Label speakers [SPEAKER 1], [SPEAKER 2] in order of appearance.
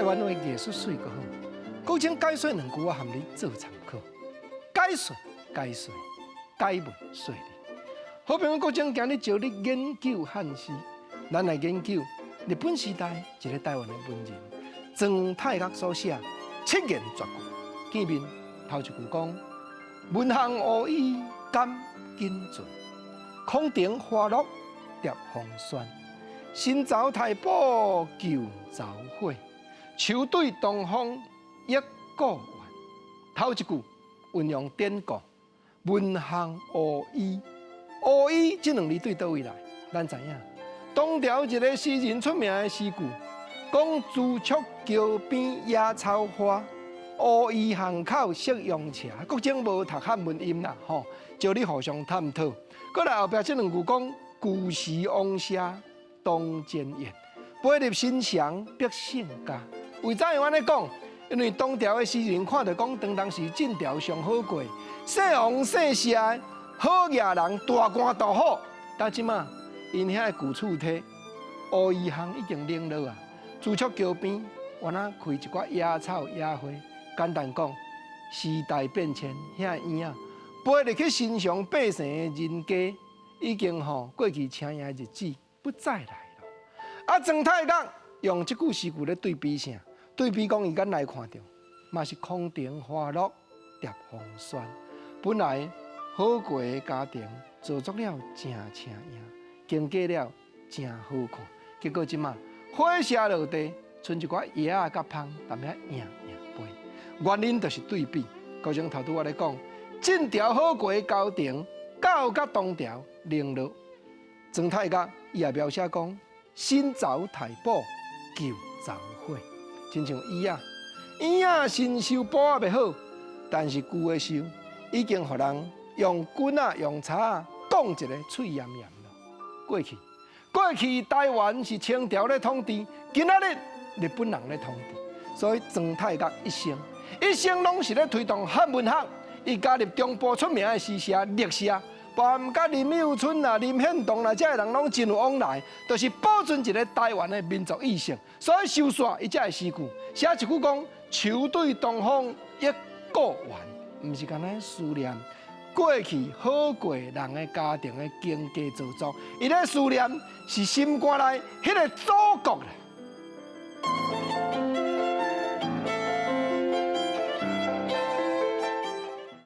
[SPEAKER 1] 台灣話藝術媠閣好。閣請解說兩句，我含你做參考。解說解說解文說理。好朋友國晶今日招你研究漢詩，咱來研究日本時代一个台灣的文人莊太岳所寫七言絕句。見面頭一句講：聞香烏衣敢謹存，空庭花落蝶風萱。新鰒太保舊鰒火，秋對東風憶故園。頭一句運用典故，聞香烏衣，烏衣這兩字對佗位來？咱知影，唐朝一个詩人出名的詩句，講朱雀橋邊野草花，烏衣巷口夕陽斜。國晶無讀漢文音啦，吼，招你互相探討。閣來後壁這兩句講，舊時王社東前苑，飛入尋常百姓家。為怎樣按呢講？因為唐朝的詩人看著講，當當時晉朝上好過，姓王姓謝的好額人大官大戶，但這馬𪜶遐的舊厝體烏衣巷已經冷落啊。朱雀橋邊，原來開一寡野草野花。簡單講，時代變遷，遐嬰仔飛入去尋常百姓的人家，已經吼過去青爺日子不再來了。啊，莊太岳用這句詩句咧對比啥？對比講，伊眼內看著，嘛是空庭花落蝶風萱。本來好過的家庭，造作了誠青穎，經過了誠好看。結果這馬火車落地，賰一寡葉仔佮蜂踮遐營營飛。原因就是對比。高中頭拄我咧講，晉朝好過的家庭，到甲唐朝冷落。莊太岳伊也描寫講，新鰒太保舊鰒火，親像椅仔，椅仔新修補仔袂好，但是舊的鏽已經予人用棍仔用叉仔講一个喙炎炎咯。過去，過去台灣是清朝咧統治，今仔日日本人咧統治，所以莊太岳一生一生攏是咧推動漢文學，伊加入中部出名的詩社綠社。包含佮林幼春啦、林獻堂啦，這个人攏真有往來，就是保存一个台灣的民族意識。所以收煞伊才會詩句，寫一句講：秋對東風憶故園，毋是干焦思念過去好過人的家庭的經濟造作，伊咧思念是心肝內彼个祖國啦。